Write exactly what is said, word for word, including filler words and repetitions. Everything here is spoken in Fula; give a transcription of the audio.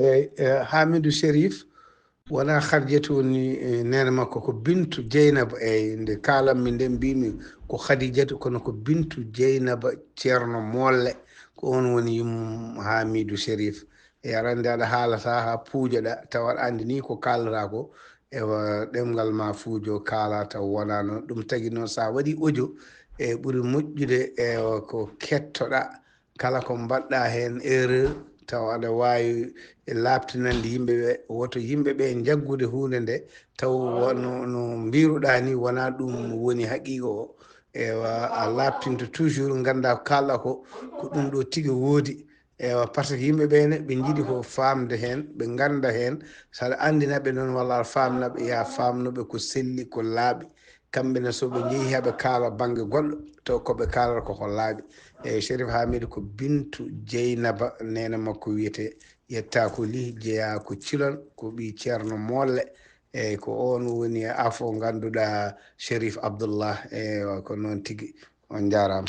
Eyi, e, Hamidou Chérif, wonaa Khadijatu woni, e, neene makko, ko Bintu Jeynaba. Eyi, nde kaalanmi nden, mbimi ko Khadijatu, kono ko Bintu Jeynaba Ceerno Moolle, ko on woni yumma Hamidou Chérif. E, aɗa anndi aɗa haalata haa puujoɗa, tawa aɗa anndi ni ko kaalata ko, ewa, ɗemngal ma fuujo kaala taw wonaa noon. Ɗum tagi noon, so a waɗi audio, e, ɓuri moƴƴude, ewa, ko kettoɗa, kala ko mbaɗɗa heen erreur, taw aɗa waawi laaɓtinande yimɓe ɓe, woto yimɓe ɓe njaggude huunde nde, taw wano no mbiruɗa ni, wonaa ɗum woni haqiiqa o. Ewa, a laaɓtinto toujours, ngannda ko kaalɗa ko, ko ɗum ɗo tigi woodi. Ewa, par ce que yimɓe ɓe ne, ɓe njiɗi ko faamde heen, ɓe ngannda heen, so aɗa anndina ɓe noon, walla aɗa faamna ɓe, ya faamno ɓe ko selli, ko laaɓi. Kamɓe ne, so ɓe njehi haa ɓe kaala bannge goɗɗo, taw ko ɓe kaalata ko ko laaɓi. E, Chérif Hamidou ko Bintu Jeynaba, neene makko wiyetee, yettaa ko Lih, jeyaa ko Cilon, ko ɓii Ceerno Moolle. E, ko on woni afo ngannduɗaa Chérif Abdallah. E, ko noon tigi. On njaaraama.